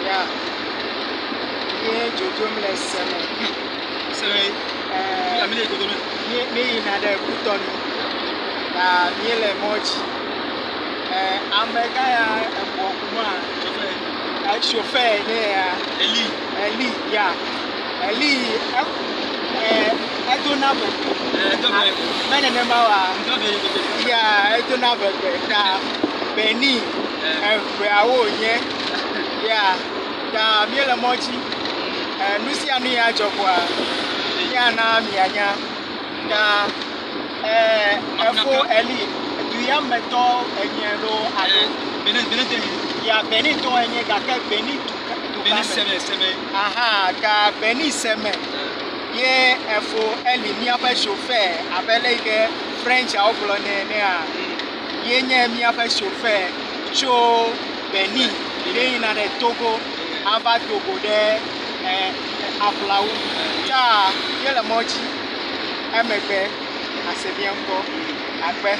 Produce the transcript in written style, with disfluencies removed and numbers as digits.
Ya. Ye dzodzom le seme. Seme. Eh, Ami le dzodzom. Mi mi yina ɖe Kutɔnu. Ta míele mɔ dzi. Eh, amegã ya eʋua kuma. Chauffeur. Eh, chauffeur nye ya. Eli. Eli ya. Eli e eh, edona ʋegbe. Eh, edo ʋegbe. Me nenema oa? Edo ʋegbe. Ya edona ʋegbe ta Benin eʋeawo wònye. Ya ta míele mɔ dzi. Eh, nu sia nu ya dzɔ kɔa, míana mianya. Ta eh, efo Eli, du ya me tɔ enye loo alo? Benin, Benin tɔ enye. Ya Benin tɔ enye gake Benin du du Benin seme, seme. Aha, ta Benin seme ye efo Eli míaƒe chauffeur abe le yi ke Frenchawo gblɔnɛ enea. Ye nye míaƒe chauffeur tso Benin ɖe yina ɖe Togo ava do go ɖe Aƒlawu. Ta míele mɔ dzi emegbe ase mía ŋkɔ. Akpe.